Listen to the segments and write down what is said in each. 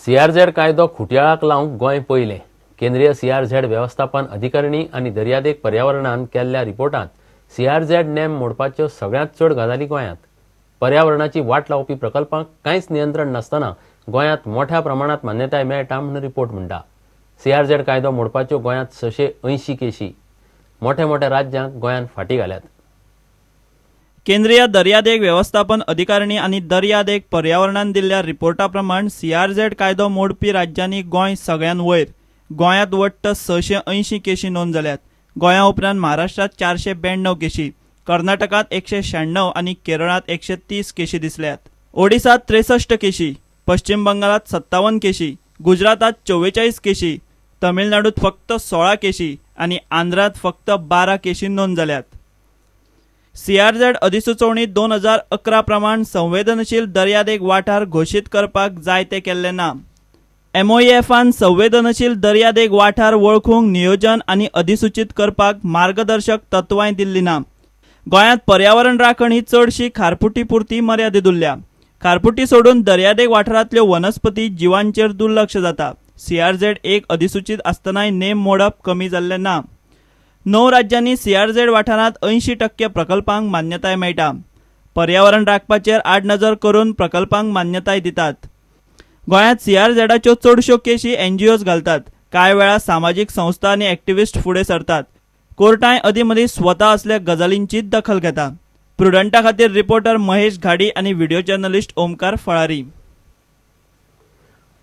CRZ कायदो खुटयाळाक लावंक गोंय पयलें. केंद्रीय सीआरझेड वेवस्थापन अधिकारिणी आनी दर्यादेग पर्यावरणान केल्ल्या रिपोर्टांत सीआरझेड नेम मोडपाच्यो सगळ्यांत चड गजाली गोंयांत. पर्यावरणाची वाट लावपी प्रकल्पांक कांयच नियंत्रण नासतना गोंयांत मोठ्या प्रमाणात मान्यताय मेळटा म्हूण रिपोर्ट म्हणटा. सीआरझेड कायदो मोडपाच्यो गोंयांत 680 केशी. मोठ्या मोठ्या राज्यांक गोंयान फाटी घाल्यात. केंद्रीय दर्यादेग वेवस्थापन अधिकारिणी आनी दर्यादेग पर्यावरणान दिल्ल्या रिपोर्टा प्रमाण सीआरझेड कायदो मोडपी राज्यांनी गोंय सगळ्यान वयर. गोंयांत वट्ट 680 केशी नोंद जाल्यात. गोंया उपरांत महाराष्ट्रांत 492 केशी, कर्नाटकांत 196 आनी केरळांत 130 केशी दिसल्यात. ओडिसांत 63 केशी, पश्चिम बंगालात 57 केशी, गुजरातांत 44 केशी, तमिळनाडूत फक्त 16 केशी आनी आंध्रांत फक्त 12 केशी नोंद जाल्यात. सीआरझेड अधिसुचोवणी 2011 प्रमाण संवेदनशील दर्यादेग वाठार घोशीत करपाक जाय ते केल्ले ना. एमओएफान संवेदनशील दर्यादेग वाठार वळखूंक नियोजन आनी अधिसूचीत करपाक मार्गदर्शक तत्वांय दिल्ली ना. गोंयांत पर्यावरण राखण ही चडशी खारपुटी पुरती मर्यादीत उरल्या. खारपुटी सोडून दर्यादेग वाठारांतल्यो वनस्पती जिवांचेर दुर्लक्ष जाता. सीआरझेड 1 अधिसूचीत आसतनाय नेम मोडप कमी जाल्लें ना. 9 राज्यांनी सीआरझेड वाठारांत 80% प्रकल्पांक मान्यताय मेळटा. पर्यावरण राखपाचेर आडनजर करून प्रकल्पांक मान्यताय दितात. गोंयांत सीआरझेडाच्यो चडश्यो केशी एनजीओज घालतात. कांय वेळा सामाजीक संस्था आनी एक्टिविस्ट फुडें सरतात. कोर्टांय अदीं मदीं स्वता असल्या गजालींची दखल घेता. प्रुडंटा खातीर रिपोर्टर महेश घाडी आनी व्हिडिओ जर्नलिस्ट ओमकार फळारी.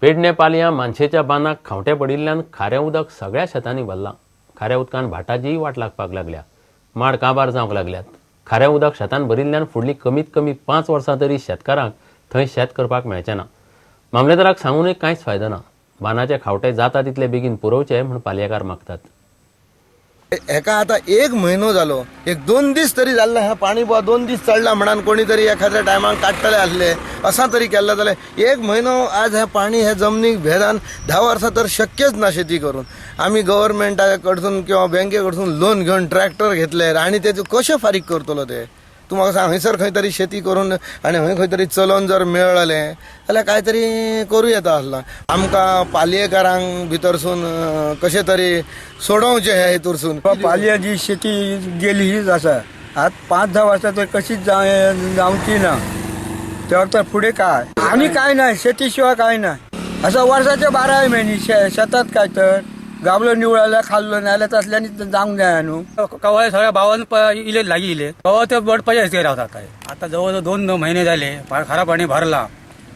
पेडणे पालयां मानशेच्या बांदाक खांवटे पडिल्ल्यान खारें उदक सगळ्या शेतांनी भरलां. खाऱ्या उदकान भाटाचीय वाट लागपाक लागल्या. माड काबार जावंक लागल्यात. खारें उदक शेतान भरिल्ल्यान फुडलीं कमीत कमी 5 वर्सां तरी शेतकारांक थंय शेत करपाक मेळचें ना. मामलेदाराक सांगूनय कांयच फायदो ना. बांदाचे खावटे जाता तितले बेगीन पुरोवचे म्हूण पालयेकार मागतात. हेका आतां एक म्हयनो जालो, एक 2 दीस तरी जाल्ले. हें पाणी बुवा 2 दीस चडला म्हणान कोणी तरी एखाद्या टायमाक काडटले आसले, असां तरी केल्लें जाल्यार एक म्हयनो आज हें पाणी हे जमनीक भेदान 10 वर्सां तर शक्यच ना शेती करून. आमी गव्हर्मेंटा कडसून किंवा बँके कडसून लोन घेवन ट्रॅक्टर घेतले आनी ते कशें फारीक करतलो ते? तूं म्हाका सांग, हंयसर खंय तरी शेती करून आनी हंय खंय तरी चलोवन जर मेळ्ळें जाल्यार कांय तरी करूं येता आसलां. आमकां पालयेकारांक भितरसून कशें तरी सोडोवचें ह्या हेतूरसून. पालयाची शेती गेली हीच आसा. आतां 5-10 वर्सां तर कशीच जावची ना. तेव्हा तर फुडें काय आनी काय ना, शेती शिवाय काय ना. असं वर्साचे 12 महिने शेतात काय तर गावलो निवळाल्या खाल्लो नाही जाल्यार तसल्यांनी जावंक जाय न्हू. कवाय सगळ्या भावान इले लागी इले कवा ते बडपाचे रावतात काय. आता जवळजवळ 2 महिने झाले खारा पाणी भरला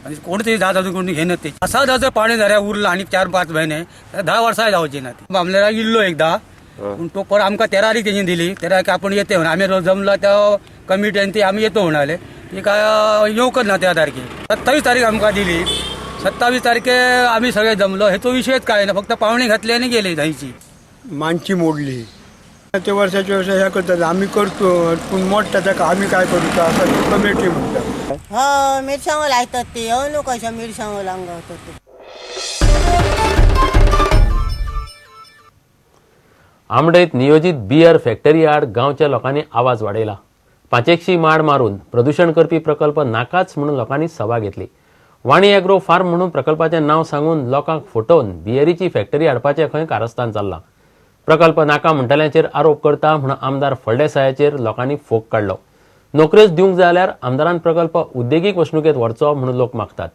आणि कोणतरी जात अजून कोणी घेणं ते असा जर पाणी झऱ्या उरला आणि 4-5 महिने तर 10 वर्सां जावची ना ती. मामलेदार इल्लो एकदा पूण तो पर आमकां 13 तारीख तेणी दिली, 13 तारखे आपण येते म्हणून आम्ही जमला त्या कमिटी ती आम्ही येतो म्हणाले, ती काय येवकच ना. 13 तारखे 27 तारीख आमकां दिली, 27 तारखे आम्ही सगळे जमलो. हेचो विषयच काय ना, फक्त पावणी घातली आणि गेले जायची. मानची मोडली ते वर्साचे वर्स हे करतात, आम्ही करतो पूण मोडटा ताका आम्ही काय करूचो असं कमिटी म्हणटा. हो, मिरसांगो लायतात ती हो न्हू, कशो मिरसांगो लावंक गावतात ते. आमडयत नियोजीत बियर फॅक्टरी आड गांवच्या लोकांनी आवाज वाडयला. 500 माड मारून प्रदूषण करपी प्रकल्प नाकाच म्हणून लोकांनी सभा घेतली. वाणी एग्रो फार्म म्हणून प्रकल्पाचें नांव सांगून लोकांक फटोवन बियरीची फॅक्टरी हाडपाचें खंय कारस्थान चल्लां. प्रकल्प नाका म्हणटल्यांचेर आरोप करता म्हणून आमदार फळदेसायाचेर लोकांनी फोग काडलो. नोकऱ्योच दिवंक जाय जाल्यार आमदारान प्रकल्प उद्देगीक वसणुकेंत व्हरचो म्हणून लोक मागतात.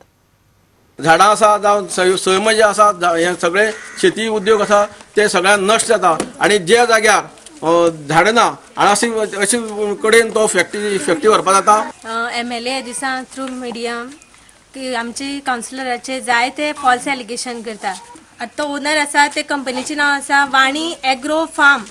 झाडां आसा जावं सैम जे आसा, हे सगळे शेती उद्योग आसा ते सगळ्यांक नश्ट जाता आनी ज्या जाग्यार झाडां ना आनी अशी कडेन तो फॅक्टरी व्हरपा जाता. एमएलए दिसा थ्रू मिडियम की आमचे कावन्सिलराचे जायते फॉल्स एलिगेशन करता. आतां तो ओनर आसा ते कंपनीचें नांव आसा वाणी एग्रो फार्म,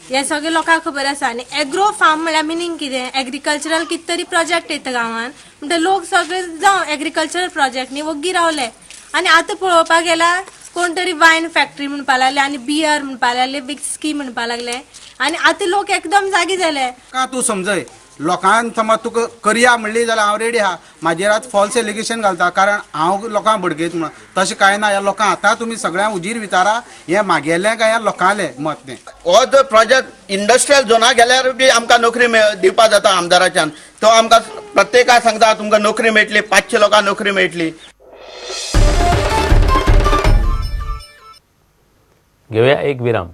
हें सगळें लोकांक खबर आसा. आनी एग्रो फार्म म्हळ्यार मिनींग कितें? एग्रीकल्चरल कितें तरी प्रोजेक्ट येता गांवान म्हणटा लोक सगळे जावं एग्रीकल्चरल प्रोजेक्ट न्ही वग्गी रावले. आनी आतां पळोवपाक गेल्यार कोण तरी वायन फॅक्टरी म्हणपा लागले आनी बियर म्हणपा लागले, विस्की म्हणपा लागले आनी आतां लोक एकदम जागे जाले. का तूं समजय लोकांक समज तुका करया म्हणली जाल्यार हांव रेडी आहा. म्हाजेर आतां फॉल्स एलिगेशन घालता कारण हांव लोकांक भडकयत म्हणून, तशें कांय ना. ह्या लोकांक आतां तुमी सगळ्यांक उजीर विचारा, हें मागेलें काय ह्या लोकांलें मत तें. हो जर प्रोजेक्ट इंडस्ट्रियल झोना गेल्यार बी आमकां नोकरी दिवपा जाता आमदाराच्यान. तो आमकां प्रत्येकाक सांगता तुमकां नोकरी मेळटली, 500 लोकांक नोकरी मेळटली. घेवया एक विराम.